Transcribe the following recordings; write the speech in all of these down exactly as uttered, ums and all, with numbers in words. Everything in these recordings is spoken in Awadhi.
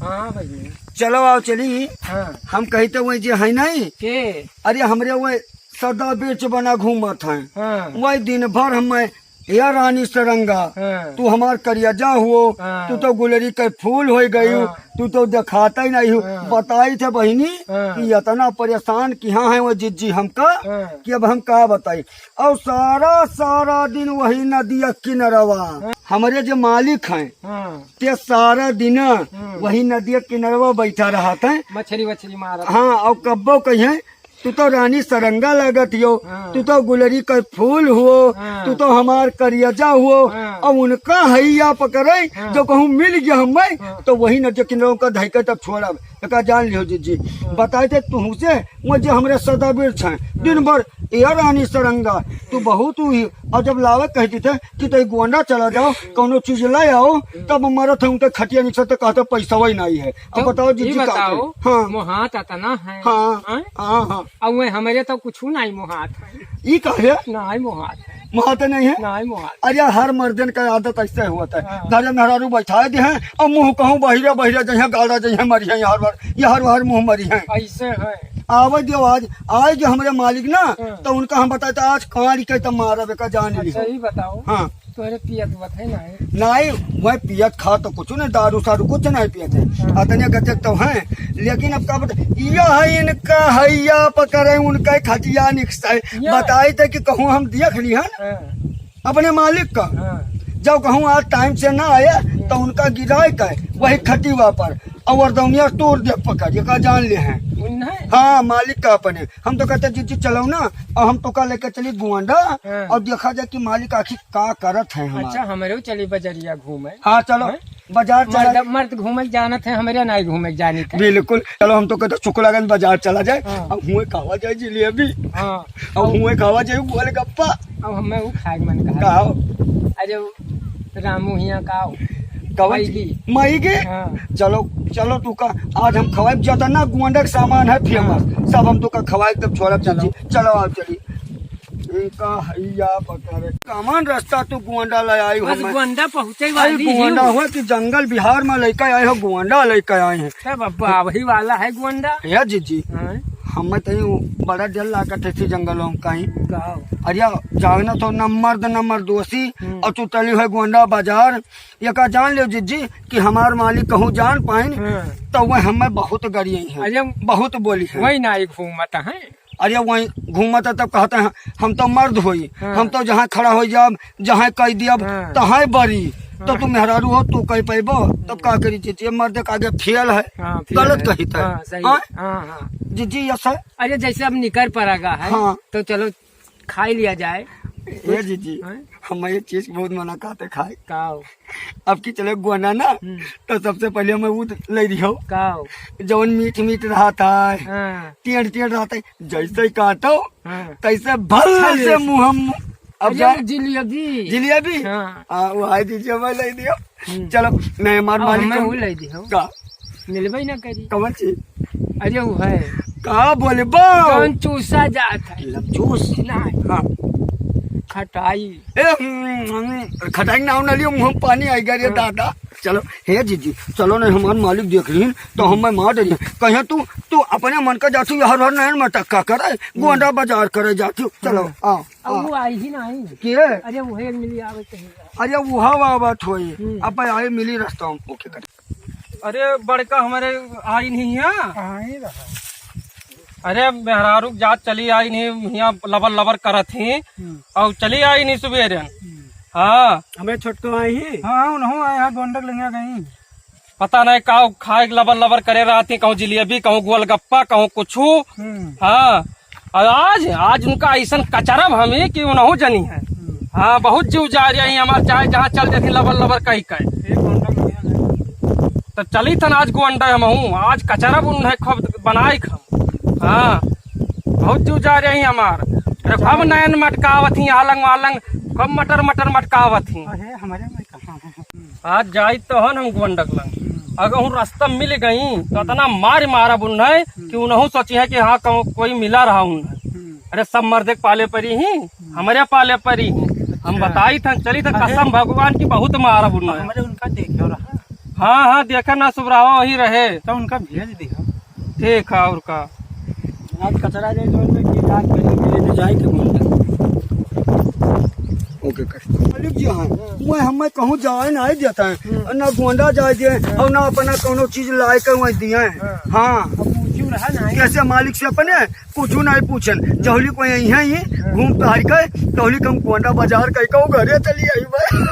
हाँ भैया। चलो आओ चली। हाँ। हम कही तो वही जे है नहीं। के? अरे हमरे वही सदा बीच बना घूमत हैं। हाँ। वही दिन भर हम या रानी सरंगा, हाँ। तू हमार करियजा हुओ, हाँ। तू तो गुलरी के फूल होई गई हो, हाँ। तू तो देखाता ही नहीं हो। हाँ। बताई थे बहिनी हाँ। कि इतना परेशान किहाँ है वो जिज्जी हमका हाँ। कि अब हम का बताई। और सारा, सारा दिन वही नदिया किनरवा हाँ। हमरे जो मालिक हैं, हाँ। ते सारा दिन हाँ। वही नदिया किनरवा बैठा रहत हैं। मछली वछली मारत। हाँ, और कब्बो कहिए तू तो रानी सरंगा लागत हो, हाँ। तू तो गुलरी का फूल हुओ, हाँ। तू तो हमार करियजा हुओ। हाँ। अब उनका हैया पकड़े, हाँ। जो कहूँ मिल गया हमें, हाँ। तो वही नदिया किनरवा का धइके तब छोड़ब। एका जान लियो जिज्जी, हाँ। बताए थे तुहसे, वो जो हमरे सदा वृक्ष हैं, हाँ। दिन भर, "ए रानी सरंगा, तू बहुत हुई।" और जब लावे कहती थे कि "तई गोंडा चला जाओ, कौनो चीज ले आओ", तब मरत है उनके खटिया निकसा तो कहते पैसा वही नहीं है। अब तो बताओ ई जिज्जी का बताओ, करी? हाँ। मोहात अतना है। हाँ, हैं? हाँ, हाँ। अब वह हमरे तो कुछ नहीं मोहात है। ई काहे? नहीं मोहात है। मोहात नहीं है? नहीं मोहात। अरे हर मर्दन का आदत ऐसे होता है। हाँ। घरे मेहरारू बैठाए दे हैं और मुंह कहूँ बहिरे बहिरे जइहें गाड़ा जइहें मरिहें, हर बार, ये हर बार मुंह मरिहें। ऐसे है। आवे दियो आज, आए जो हमरे मालिक ना, हाँ। तो उनका हम बताए तो आज कांड के तो मारब का जान ली। अच्छा, ई बताओ। हाँ। तोहरे पियत उवत है ना? नहीं, वह पियत खा तो कुछ नहीं, दारू सारू कुछ नहीं पियत है। हाँ। अतने गजब तो हैं, लेकिन अब का बता, यह है इनका हैया पकड़े, उनका खटिया निकसा है। या। बताई थे कि कहूँ हम देख ली है ना, हाँ। अपने मालिक का। हाँ। जब कहूँ आज टाइम से ना आया, हम्म। तो उनका गिराए का है, वही खटिया पर, और वरदौनिया तोड़ दे पकड़, ये का जान ले हैं। उन्हें? हाँ, मालिक का अपने। हम तो कहते, "जिज्जी, चलो ना, और हम तो का लेके चली गोंडा, हाँ। और देखा जाए कि मालिक आखिर का करत है हमारा।" अच्छा, हमरे चली बजरिया घूमे। हाँ, चलो, हैं? बाजार चला मर्द, जाए। मर्द घूमे के जानत है, हमरे नाई घूमे के जानित है। बिल्कुल, चलो, हम तो कहते शुक्लागंज बाजार चला जाए, हाँ। अब हुए खावा जाए जिलेबी, हाँ। अब हुए खावा जाए गोलगप्पा। अब हमें वो खाए के मन कहा। कहा? अरे, रामू हिया का हो? कवन मैगी। चीज? मैगी? हाँ। चलो, चलो, तू का आज हम खवाइब, जतना गोंडा के सामान है फेमस, हाँ। सब हम तो का खवाइब, तब छोड़ब चलो। जिज्जी। चलो, आओ, चली। इनका हैया पकड़े। कमान रास्ता तू गोंडा ले आई हो बस मैं। गोंडा पहुँचे अरे, वाली ही गोंडा हूँ। हो कि जंगल बिहार में लेके आए हो, गोंडा लेके आए हैं। तब अब आवही वाला है गोंडा। हे जिज्जी, हाँ। हमें तो यूं बड़ा डर लागत है इसी जंगलों में कहीं। का हो? अरे, जागना तो न मर्द न मर्दोसी, हम्म। और तू चली है गोंडा बाजार। ये का जान लो जिज्जी कि हमार मालिक कहूँ जान पाइन, हाँ। तो वह हमें बहुत गरिए हैं, अरे, बहुत बोली है। वही ना एक घूमत है। अरे, वही घूमत है, तब कहते हैं, "हम तो मर्द होई, हाँ। हम तो जहाँ खड़ा हो जाब, जहाँ कह दियब, हाँ। तहाँ बरी।" तो हाँ। तू मेहरारू हो, तू कह पैबो, तब का करी जिज्जी, मर्द के आगे फेल है, हाँ, फेल गलत है। कही तो। हाँ, सही हाँ? है। हाँ, हाँ। जिज्जी, ऐसा अरे, जैसे अब निकर परागा है, हाँ। तो चलो खाई लिया जाए। ए जिज्जी, हाँ? हम ये चीज बहुत मना कहते खाए। का हो? अब की चले गोंडा ना, हम्म। तो सबसे पहले हमें वो ले दियो। का हो? जौन मीठ मीठ रहता है, हाँ। टेढ़ टेढ़ रहता है, जैसे ही काटो, हाँ। तैसे भल अच्छा, से ये मुँह हम अब अरे, जा वो जिलेबी। जिलेबी? हाँ। हाँ, वो है जिज्जी, हमें ले दियो। हम्म। चलो, नहीं, हमार अब मालिक हमें हम वो ले दियो। का? मिलबे ना करी। कवन चीज? अरे, वो है। का बोले बा? जौन चूसा जात है। लमचूस? नहीं। हाँ। खटाई। ए, हम्म, हम्म, खटाई नाव ना लियो, मुँह में पानी आई गया रे हाँ। दादा। चलो, हे जिज्जी, चलो नहीं, हमार मालिक देख लीन, तो हमें मार डरिए। कहे तू, तू अपने मन का जातू, हर हर नैन में टक्का करे, हम्म। गोंडा बाजार करे जातू। चलो, हाँ। आओ, अब आओ। वो आई ही नहीं। के? अरे, वो है मिली आवे कहीं। अरे, वो हवा बात होई। हम्म। अब आई मिली रास्ता में, ओके कर। अरे, बड़का हमारे आई नहीं है। आई रहा। अरे, मेहरारू जात चली आई नहीं, हियाँ लबर लबर करत ही। हम्म। और चली आई नहीं सुबेरे। हम्म। हाँ। हमें छोटको आई ही। हाँ, उन्हों आए हैं, गोंडक लंगिया गई। पता नहीं का खाए के लबर लबर करे रहती, कहूँ जिलेबी, कहूँ गोलगप्पा, कहूँ कुछू। हम्म। हाँ, और आज, आज उनका ऐसन कचरब हमी कि उनहू जनी है। हम्म। हाँ, बहुत जीव जा रही है हमार, चाहे जहाँ चल देती लबर लबर कही कहे। एक घंटा बढ़िया है। तो चली थन आज गोंडा हमहू, आज कचरब उन्हें खूब बनाई हम। हाँ, बहुत जीव जा रही हमार। अरे खूब नैन मटकावत ही, आलंग वालंग, खूब मटर मटर मटकावत ही। अरे हमारे में कहाँ है? आज जाई तो हन हम गोंडक लंग। हम्म। अगर हूँ रास्ता मिल गई, तो इतना मार मारब उन्हें हम्म। कि उन्हों सोची है कि हाँ, कहूँ कोई मिला रहा उन्हें। हम्म। अरे सब मर्दे के पाले परी ही, हम्म। हमरे पाले परी ही। हम अच्छा। बताई थन, चली थन, अरे। कसम भगवान की बहुत मारब उन्हें। हमरे उनका देखो रहा। हाँ, हाँ, देखा ना, सुबरावा वही रहे। तो उनका भेज दिया। ठीक है, और का? आज कचरा ले जो में की रात में लेके जाए के बोल। ओके, कर। मालिक जी, हाँ, मैं हमें कहूँ जाए ना देता है, हम्म। ना गोंडा जाए दिए, हाँ। और ना अपना कोनो चीज लाए के वहीं दिए हैं। हाँ। हाँ। अब पूछू रहा ना। कैसे मालिक से अपने कुछ नहीं पूछन, जौली को यहीं है ये, हाँ। घूम टहर के, तौली कम गोंडा बाजार कह के वो घरे चली आई बा।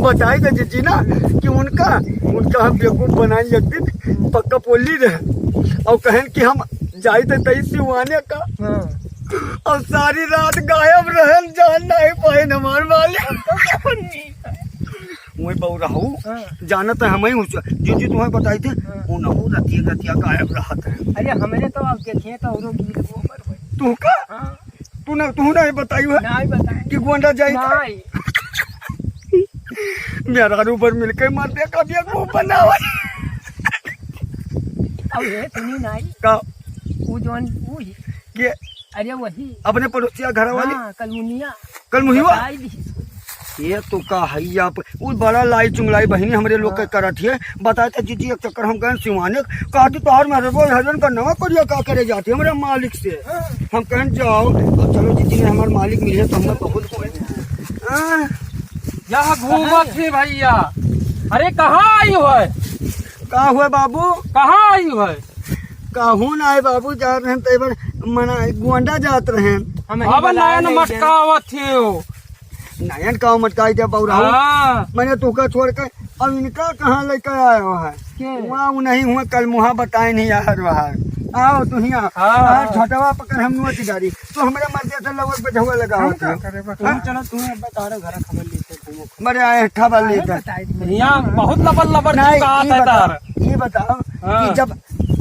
बताई दे जीजी ना कि उनका, उनका हम बेवकूफ बनाई एक दिन, पक्का पोली रहे और कहन कि हम जाई थे तई सिवाने का। हाँ। और सारी रात गायब रहन, जान नहीं पाए हमार मालिक। वही बउराहू, हाँ। जानत है, हम ही उस, जो, जो तुम्हें बताई थे, हाँ। उनहू रतिया, रतिया गायब रहत है। अरे, हमरे तो अब देखिए तो औरो गिर गोबर होई। तू का? हाँ। तू ना, तू नहीं बताई है नहीं बताई। कि गोंडा जाई था? नहीं। मेहरारू पर मिलके मर दे, कभी एक मुंह बनावा। अब ये सुनी नहीं। का? वो जौन, वो ही। के? अरे, वही। अपने पड़ोसिया घर वाली? हाँ, कलमुनिया। कल मुहिवा? बताई दी। ये तो का है, आप वो बड़ा लाई चुंगलाई बहिनी हमरे लोग के हाँ। करत है। बताए तो जीजी, एक चक्कर हम गए सिवाने, कहती तोहर में हरबो हरबन का नवा करिया का करे जाती हमरे मालिक से। हाँ। हम कहन जाओ, अब चलो जीजी ने हमार मालिक मिले तो हमें बहुत कोई। हाँ। यहाँ घूमत ही भैया। अरे कहाँ आई हो? का हुआ बाबू? कहाँ आई हो? कहूँ ना आए बाबू, जात रहेन तो एक बार मना गोंडा जात रहेन। हम अब बुलाए नयन नहीं मटकावत हो। नयन का मटकाई दे बउराहू। हाँ। मैंने तुका छोड़ के अब इनका कहाँ लेके आया हुआ है? के? वहाँ वो नहीं हुआ, कल मुहा बताए नहीं यार वहाँ। आओ तू हियाँ। हाँ। आज झटवा पकड़ हम नोच डारी। तो हमारे मर्दे से लवर पे झगड़ा लगा हम होता का है। करे बा? हाँ? तुम चलो, तुम अब बता रहे घर खबर लेते घूमो। बड़े आए खबर लेते। बताई दो। यहाँ बहुत लबर लबर नहीं, चुका ये आता है बताओ, तार। ये बताओ हाँ। कि जब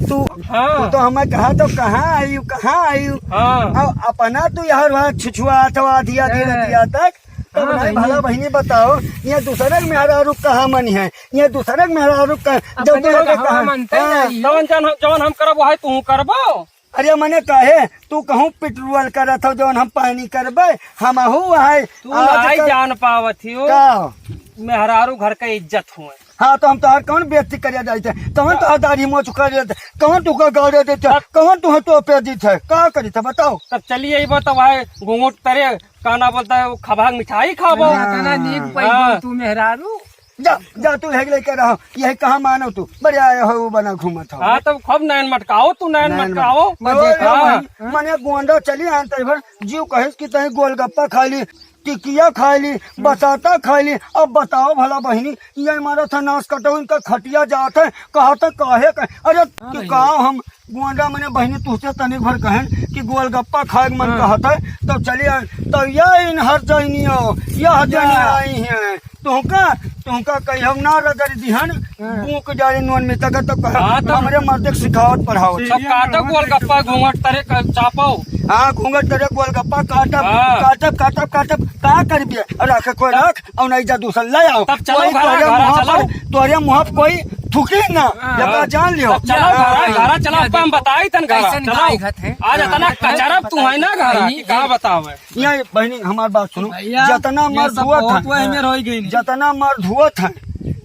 तू, हाँ। तू तो हमें कहा तो कहाँ आयु, कहाँ आयु? हाँ। अब अपना तू यार वहाँ छुछुआ था, आधी आधी हाँ। रतिया तक। तब हाँ, नहीं बहिनी। भला बहिनी बताओ, ये दूसरे के मेहरारू कहाँ मन है? ये दूसरे के मेहरारू का, जब अपने तू लोग का हवा कहाँ? मानते हाँ। नहीं। जौन, जौन हम, जौन हम करब, वही तू करबो। अरे मने काहे, तू कहूँ पेट्रोल करत हो, जौन हम पानी करबे, हमहू है। तू आज नहीं कर- जान पावत हो। का? मेहरारू घर का इज्जत हुए। हाँ, तो हम तोहार कौन बेइज्जती करिया जाइत है? कौन तोहार दाढ़ी मोछ करिया जाइत है? कौन तुका गाड़े देइत है? तब कौन तुहे टोपे देइत है? का करी था बताओ? तब चलिए, ये बताओ, भाई, घूंघट तरे, का ना बोलता है, वो खबा मिठाई खाबो। अरे, इतना नीक हाँ। पैबो तू मेहरारू। जा, जा, तू हेग लेके रहो, यही कहाँ मानो तू? बड़े आए हो, वो बना घूमत हो। हाँ, तब खूब नैन मटकाओ, तू नैन नैन मटकाओ। मटकाओ। हाँ। मने गोंडा चली आन, तई भर जीव कहिस कि तई गोलगप्पा खा ली, टिकिया खा ली, बसाता खा ली। अब बताओ भला बहिनी, ये मारा था नाश कटो, इनका खटिया जात है, कहा था काहे का? अरे, हाँ कि भैया। का हम गोंडा मने बहिनी तुझसे तनिक भर कहन कि गोलगप्पा खाए के मन हाँ। कहत है, तब चली आए, तब ये इन हर जैनी हो, यह जैनी या। आई हैं। तुहका, तुहका कही हम ना रगड़ दिहन, हाँ। बूक जाए नून में तक तो कह, हाँ, तब हमरे मर्द के सिखावत पढ़ावत। सब काटो गोलगप्पा घूंघट तरे क-, चापो। हाँ, घूंघट तरे गोलगप्पा काटब, हाँ। काटब, काटब, काटब, का करबे? रख कोई रख, और नहीं जा दूसर ले आओ। तब चलो कोई घरा, तोरे घरा मुँह चलो। पर, तोरे मुँह पर कोई थूकी ना, हाँ। ये बात जान लियो। तब चलो घरा, हाँ। घरा चलो, आपको हम बताई तन घरा, कैसन चलो। गाय घत है? आज इतना हाँ। कचरा तू है ना घरा, नहीं, कि का नहीं। बतावे? ये बहिनी, हमार बात सुनो। भैया, जितना ये मर्द सब हुआ बहुत था, वही में रह गई नहीं। जितना मर्द हुआ था,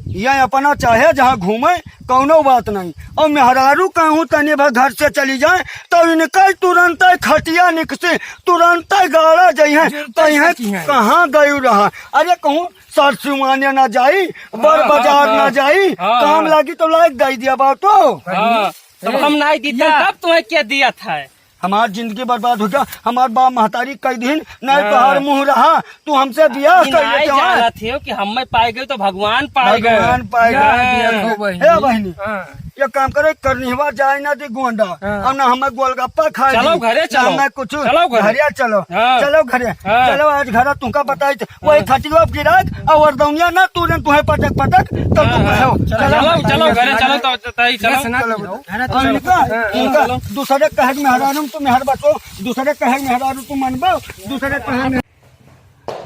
ये अपना चाहे जहाँ घूमे, कौनो बात नहीं। और मेहरारू कहूँ तनी भर घर से चली जाए, तो इनका तुरंत खटिया निकसे, तुरंत गाड़ा जइहे, जरूरत तो इहे सच है। कहाँ गयू रहा? अरे कहूँ सरसिवाने ना जाई, बड़ हाँ, बाजार हाँ, ना जाई, हाँ, काम हाँ। लागी तो लायक दई दिया बा तो। हाँ, तब हम नहीं दीते, या। तब तुम्हें क्या दिया था? हमार जिंदगी बर्बाद हो गया, हमार बाप महतारी कई दिन नहीं हाँ। तोहार मुंह रहा, तू हमसे बियाह ई कर नाई लेते हैं। जानत हो कि हमें पाए गए तो भगवान पाए गए। भगवान पाए या, गए। या, हो बहिनी। हे बहिनी, हाँ। ये काम करे, करनिहवा जाए ना दे गोंडा, हाँ। और ना हमें गोलगप्पा खाए चलो दी, घरे ना चलो। हमें कुछ चलो घरे। घरे चलो, हाँ। चलो घरे, हाँ। चलो आज घर तुमका बताई थे, वही हाँ। खटिया गिराक और वरदौनिया ना तू तुहे पटक पटक, तब हाँ, तुम हाँ। कहो। चलो, चलो, चलो, चलो घरे चलो, तो, तो, तो, चलो। चलो। चलो। अरे इनका, हाँ, इनका चलो। दूसरे कहे के मेहरारू तू मेहर बचो, दूसरे कहे के मेहरारू तू मनबो, दूसरे कहे में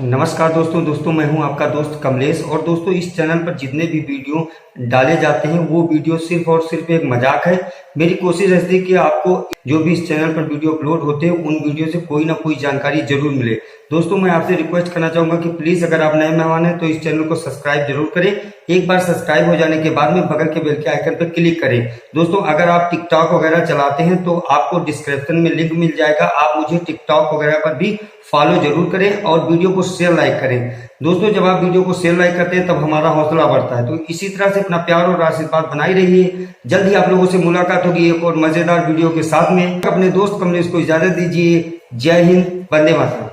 नमस्कार दोस्तों, दोस्तों मैं हूं आपका दोस्त कमलेश। और दोस्तों इस चैनल पर जितने भी वीडियो डाले जाते हैं वो वीडियो सिर्फ और सिर्फ एक मजाक है। मेरी कोशिश रहती है कि आपको जो भी इस चैनल पर वीडियो अपलोड होते हैं उन वीडियो से कोई ना कोई जानकारी जरूर मिले। दोस्तों, मैं आपसे रिक्वेस्ट करना चाहूंगा कि प्लीज, अगर आप नए मेहमान हैं तो इस चैनल को सब्सक्राइब जरूर करें। एक बार सब्सक्राइब हो जाने के बाद में बगल के बेल के आइकन पर क्लिक करें। दोस्तों, अगर आप टिकटॉक वगैरह चलाते हैं तो आपको डिस्क्रिप्शन में लिंक मिल जाएगा, आप मुझे टिकटॉक वगैरह पर भी फॉलो जरूर करें और वीडियो को शेयर लाइक करें। दोस्तों, जब आप वीडियो को शेयर लाइक करते हैं तब हमारा हौसला बढ़ता है। तो इसी तरह से अपना प्यार और आशीर्वाद बनाए रहिए। जल्द ही आप लोगों से मुलाकात होगी एक और मजेदार वीडियो के साथ में। अपने दोस्त कमलेश को इजाजत दीजिए। जय हिंद, वंदे मातरम।